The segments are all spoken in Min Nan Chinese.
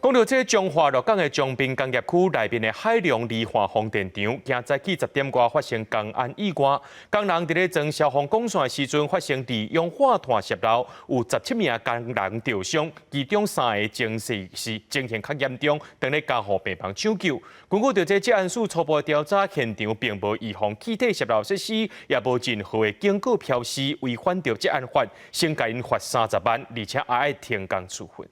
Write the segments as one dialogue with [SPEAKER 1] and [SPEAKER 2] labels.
[SPEAKER 1] 講到這彰化鹿港的長濱工業區內面的海隆離岸風電場，今早起10點外發生工安意外，工人佇咧裝消防管線的時陣發生二氧化碳洩漏，有17名工人著傷，其中三个情勢是情形較嚴重，當咧加護病房搶救。根據著這職安署初步調查，現場並無預防氣體洩漏設施，也無任何的警告標示，違反著職安法，先共𪜶罰30萬，而且還愛停工處分。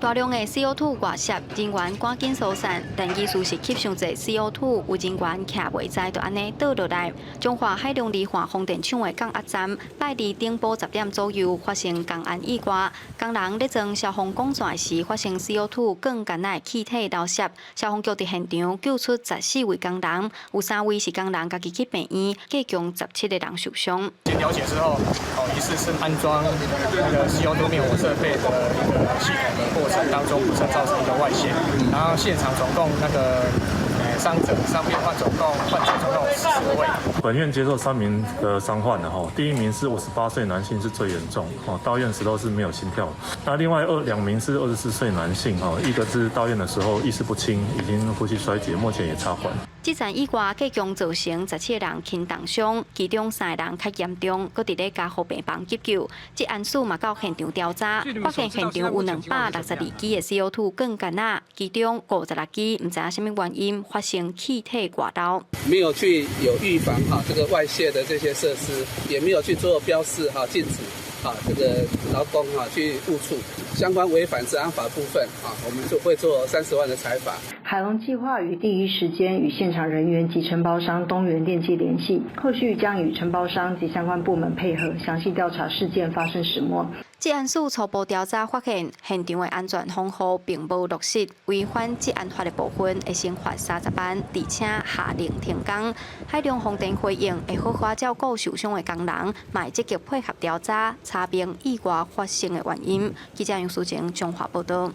[SPEAKER 2] 大量的 CO2 外洩，人員趕緊疏散，但意思是吸傷濟 CO2，有人員徛袂知就按呢倒落來。彰化海隆離岸風電場的降壓站，拜二頂晡10點左右發生工安意外，工人咧裝消防管線時發生 CO2 鋼桿仔氣體漏洩，消防局佇現場救出14位工人，有三位是工人家己去病院，計共17個人受傷。
[SPEAKER 3] 經了解之後，哦，疑似是安裝那個 CO2 滅火設備的一個系統的過程當中，不慎造成一個外洩，然後現場總共那個傷者傷病患總共患者總共有14位。
[SPEAKER 4] 本院接受三名的傷患的哈，第一名是58歲男性，是最嚴重，哦，到院時都是沒有心跳。那另外兩名是24歲男性，哈，一個是到院的時候意識不清，已經呼吸衰竭，目前也插管。
[SPEAKER 2] 這場意外計共造成17個人輕重傷，其中三個人較嚴重，閣佇咧加護病房急救。職安署嘛到現場調查，發現現場有262支的 CO2 鋼桿仔，其中56支毋知影啥物原因發生氣體外漏。
[SPEAKER 5] 沒有去有預防哈這個外泄的這些設施，也沒有去做標示哈禁止啊這個勞工哈去誤觸相關違反職安法部分啊，我們就會做30萬的裁罰。
[SPEAKER 6] 海隆計劃於第一時間與現場人員及承包商東元電機聯繫，後續將與承包商及相關部門配合，詳細調查事件發生始末。
[SPEAKER 2] 職安署初步調查發現，現場的安全防護並無落實，違反職安法的部分會先罰30萬，而且下令停工。海隆風電回應會好好照顧受傷的工人，嘛會積極配合調查，查明意外發生的原因。記者楊淑晴彰化報道。